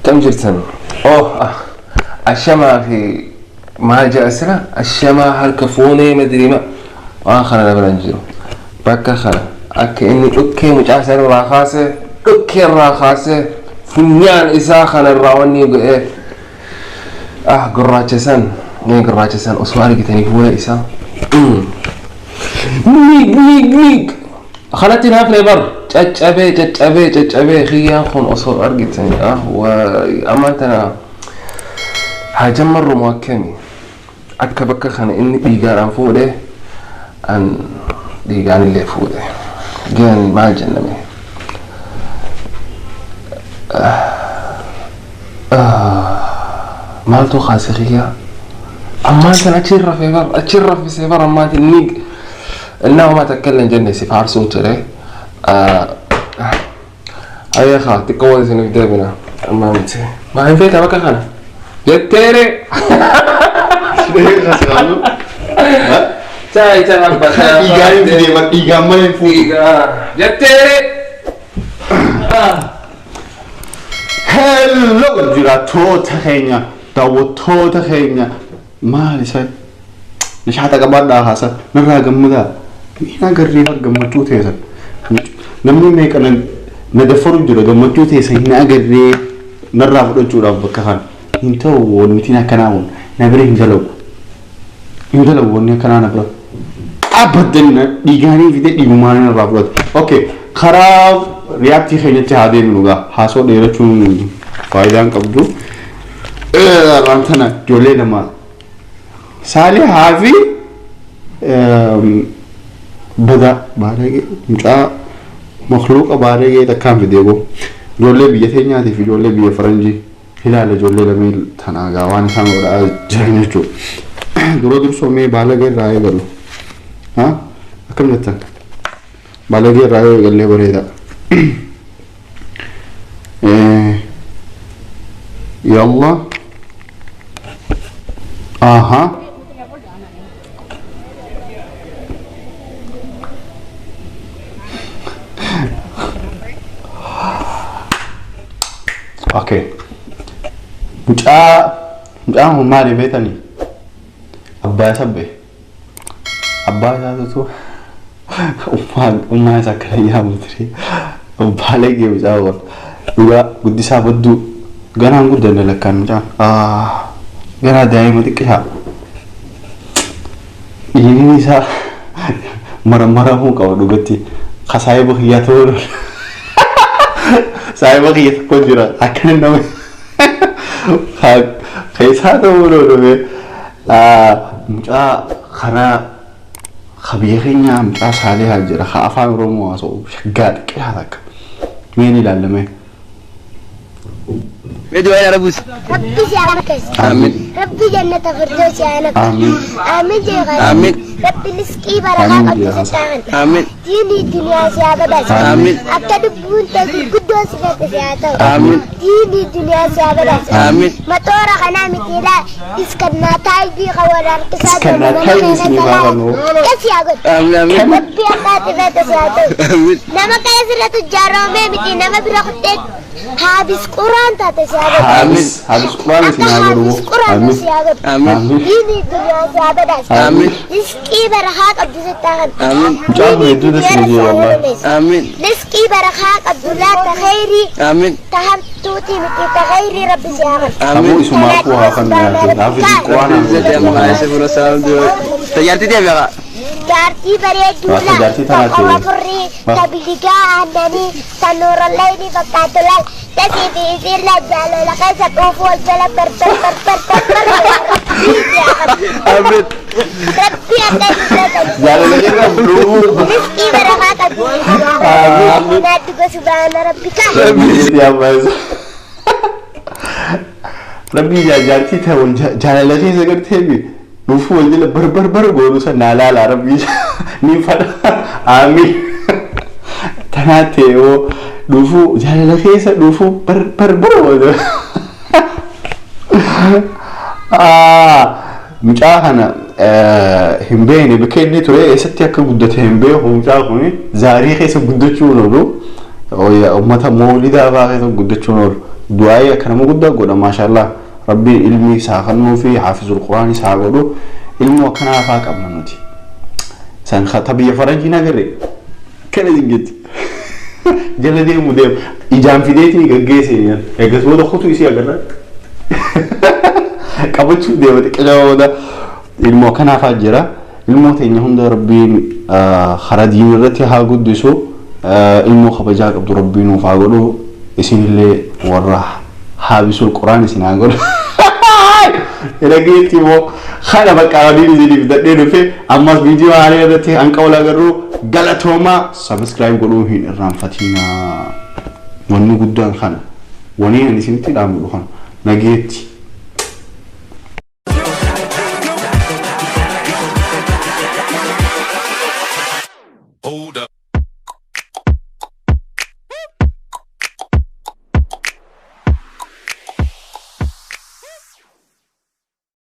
Kam jirtan? Oh, ashamaa fi maal jedha sila? Ashamaa harka fuunee madrima waan kana dabalan jiru. Bakka kana akka inni dhukkee mucaa sana irraa kaasee dhukkee irraa kaasee funyaan isaa kana irraa wanni godhee gurraacha san mee gurraacha san osoo argitanii fuula isaa. Miig miig miig. Kanatti hin hafne bar caccabee caccabee caccabee kiyyaan kun osoo argitanii ammaan tana haa jammarru moo akkami akka bakka kana inni dhiigaadhaan fuudhee an dhiigaan illee fuudhe gan maal jenname maaltu kaase kiyyaa ammaan tana achi rafee bar achi raffisee bar ammaatiin ni innaa homaa takka illee hin jenne si faarsuun ture. Ayyee haa xiqqoo wal isiniif deebina ammaa miti. Maa hin feeta bakka kana? Jetteere! Chaayi chaa abbaa Dhiigaan hin fidee bar dhiigaan malee hin fuudhu. Dhiigaa. Jetteere! Hello jiraattoota keenya daawwattoota keenya maal isa nishaata qabaadhaa haasa narraa gammadaa hin agarree bar gammachuu teessan namni meeqa na daffaru jira gammachuu teessan hin agarree narraa fudhachuudhaaf bakka kana hin ta'u wanti akkanaa kun na bira hin dalagu hin dalagu wanni akkanaa na bira abadan dhiigaanii fide dhiigumaan irraa fudhate. Okay, karaa react keenyatti haa deemnu gaa haasoo dheerachuun faayidaa hin qabdu. Har'aan tana ijoollee lama Saalihaa fi Badaa Baalagee mucaa makluuqa Baalagee takkaan fidee goo ijoollee biyya teenyaatii fi ijoollee biyya faranjii ilaala ijoollee lameen tanaa gaa waan isaan godhaa jiran jechuudha. Dura dursoo mee Baalagee irraa eegalu. Ha? Akkam jettan? Baalagee irraa yoo eegallee bareeda. Yalla. Aha. Okay. Mucaa mucaan kun maali beektanii? Abbaa isa bee. Abbaa isaatutu ummaan ummaa isaa akkana yaamu ture. Abbaalee gee mucaa kun. Dhugaa guddisaa badduu ganaan guddanne lakkaan mucaan. Ganaa daa'ima xiqqishaa. Dhiigni isaa maramaramuu qaba dhugatti. Ka saahiba kiyyaa ta'uu saahiba kiyya tokko jira akkana nama ka isaa ta'uu dhufe mucaa karaa ka biyya keenyaa mucaa Saalihaa jira ka afaan Oromoo haasa'u shaggaa xiqqaa takka mee ni ilaallamee. Mee du'aa yaa Rabbuus. Rabbi si haa milkeessu. Amiin. Rabbi jannata firdoosi haa naqu. Amiin. Amiin jee haa Amiin. Rabbi liskii barakaa Amiin qabdu jee haa. sitti haa kennu. Amiin. Diinii duniyaa si haa badhaasu. Amiin. Akka lubbuun tee gurguddoo si fete si haa ta'u. Amiin. Diinii duniyaa si haa badhaasu. Amiin. Maxoora kanaa miti ilaa iskannaa taayibii kan wal harkisaa Iskannaa deemu mana taayibii keessa isinii galaa. baafannu. Akkas haa godhu. Amiin. Amiin. Rabbi akka ati fete si haa ta'u. Amiin. Nama kana sirra tujjaaromee miti nama bira kuttee haabis quraan taate si haa godhu. Haabis haabis quraan Akka isin haa godhu. haabis quraan Amiin. si haa godhu. Amiin. Amiin. Diinii duniyaa si haa badhaasu. Amiin. Liskii barakaa qabdu sitti haa kennu. Amiin. Mucaan kun hedduu Diinii dasi duniyaa jee si haa wallahi. badhaasu. Amiin. Liskii barakaa qabdu laata khayrii Amiin. ta hamtuutii miti ta khayrii rabbi si haa kennu. Ammoo Amiin. isumaafuu haa fannu yaate. Haafis quraan haa Izzati amma ayisa buna salaam du'a. Tajaajilti deebi'a. Jaartii bareedduu Akka jaartii laa ta tanaati. qoma furrii ta biligaa aannanii ta nuurallayni fakkaatu laal tasii fi isiin laal jaalala keessa dhuufuu wal jala bar bar bar bar bar bar rabbii haa qabdu. Amiin. Rabbii akka isin beekamu. Jaalala keessa dhufuu. Rizqii barakaa qabdu. Amiin. Naaddu gosa baana rabbika. Rabbii itti ammayisa. Rabbii jaartii ta'e wal jaalala keessa gartee dhufuu wal jala bar bar bar goonu san naa laalaa rabbii ni fadha. Amiin. Tanaa ta'e yoo dhufuu jaalala keessa dhufuu bar bar bar goonu. Mucaa kana hin beekne bakka inni ture eessatti akka guddate hin beeku mucaa kun zaarii keessa guddachuu hin oolu. Uummata moolidaa fa'aa keessa guddachuun oolu. Du'aayii akka nama guddaa godha maashaallah. Rabbiin ilmi isaa kennuu fi haafizul quraan isaa godhu ilmoo akkanaa fa'aa qabna nuti. San ta biyya faranjii nagarre kana jetti. Jala deemu deemu ijaan fideetiin gaggeesse eegas booda kutuu isii agarra. Qabachuuf deema xiqqaa booda ilmoo akkanaa fa'aa jira. Ilmoo teenya hunda rabbiin karaa diinii irratti haa guddisu. Ilmoo kabajaa qabdu rabbiin nuuf haa godhu. Isinillee warra haabisul quraan isin haa godhu. Dhageetti immoo kana bakka waliin isiniif dadhee dhufe ammas viidiyoo haaraa irratti hanqa wal agarru galatoomaa subscribe godhuu hin irraanfatinaa. Wanni guddaan kana. Wani ani isinitti dhaamu kana nageetti.